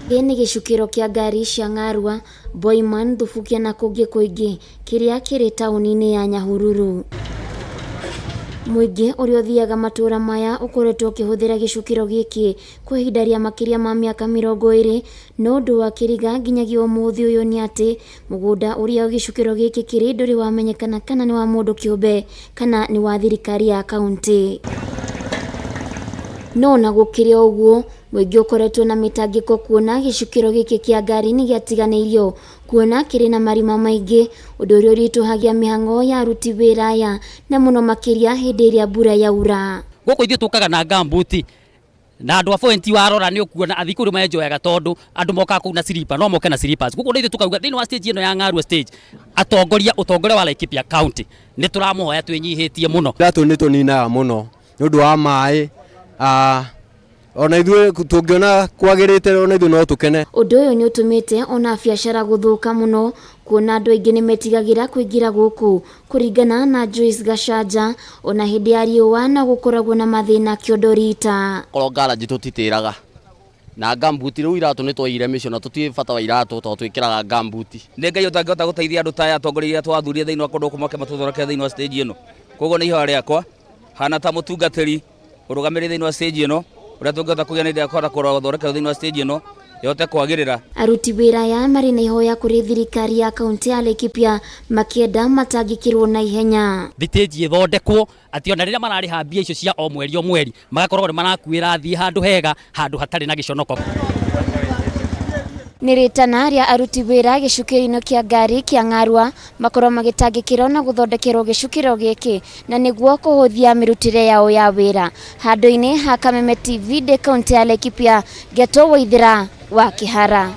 Gĩkĩ nĩ gĩcukĩro kĩa ngari cia Ng'arua, Boiman, Thubukia na kũngĩ kũingĩ kĩrĩa kĩrĩ taũni-inĩ ya Nyahururu. Mũingĩ ũrĩa ũthiaga matũra maya ũkoretwo ũkĩhũthĩra gĩcukĩro gĩkĩ kwa ihinda rĩa makĩria ma mĩaka 20, no ũndũ wa kĩriga nginyagia ũmũthĩ ũyũ nĩ atĩ mũgũnda ũrĩa gĩcukĩro gĩkĩ kĩrĩ ndũrĩ wamenyekana kana nĩ wa mũndũ kĩũmbe kana nĩ wa thirikari ya kauntĩ. No ona gũkĩrĩ o ũguo, mũingĩ ũkoretwo na mĩtangĩko kuona gĩcukĩro gĩkĩ kĩa ngari nĩ gĩatiganĩirio kuona kĩrĩ na marima maingĩ, ũndũ ũrĩa ũritũhagia mĩhang'o ya aruti wĩra aya na mũno makĩria hĩndĩ ĩrĩa mbura yaura. Gũkũ ithuĩ tũkaga na ngambuti na andũ a point warora nĩ ũkuona athiĩ kũrĩ menjoyaga tondũ andũ mokaga kũu na silipa no moke na slippers. Gũkũ ithuĩ tũkauga thĩinĩ wa stage ĩno ya Ng'arua stage atongoria ũtongoria wa Laikipia County nĩ tũramũhoya twĩnyihĩtie mũno. Iratũ nĩ tũninaga mũno nĩ ũndũ wa maĩ, ona ithuĩ tũngĩona kwagĩrĩte ona ithuĩ no tũkene. Ũndũ ũyũ nĩ ũtũmĩte ona biacara gũthũka mũno kuona andũ aingĩ nĩ metigagĩra kũingĩra gũkũ. Kũringana na Joyce Gachanja, ona hĩndĩ ya riũa no gũkoragwo na mathĩna kĩondo rita. Korwo garage tũtitĩraga na gumboot rĩu iratũ nĩ twaigire mĩciĩ na tũtiũĩ bata wa iratũ tondũ twĩkĩraga gumboot. Nĩ Ngai ũtangĩhota gũteithia andũ ta aya atongoria arĩa twathurire thĩinĩ wa kũndũ gũkũ moke matũthondekere thĩinĩ wa stage ĩno. Koguo nĩ ihoya rĩakwa hana ta mũtungatĩri ũrũgamĩrĩri thĩinĩ wa stage ĩno ũrĩa tũngĩhota kũgĩa na indo ya kũhota gũthondekerwo thĩinĩ wa stage ĩno ĩhote kwagĩrĩra. Aruti wĩra aya marĩ na ihoya kũrĩ thirikari ya kaunti ya Laikipia makĩenda matangĩkĩrwo na ihenya. Thitĩnji ĩthondekwo atĩ ona rĩrĩa mararĩha mbia icio cia o mweri o mweri magakoragwo nĩ marakuĩra athiĩ handũ hega handũ hatarĩ na gĩconoko. Nĩ rĩtana rĩa aruti wĩra gĩcukĩro-inĩ kĩa ngari kĩa Ng'arua makorwo magĩtangĩkĩrwo na gũthondekerwo gĩcukĩro gĩkĩ na nĩguo kũhũthia mĩrutĩre yao ya wĩra. Handũ-inĩ ha Kameme TV ndĩ kaunti ya Laikipia, Ngeto Waithĩra wa Kĩhara.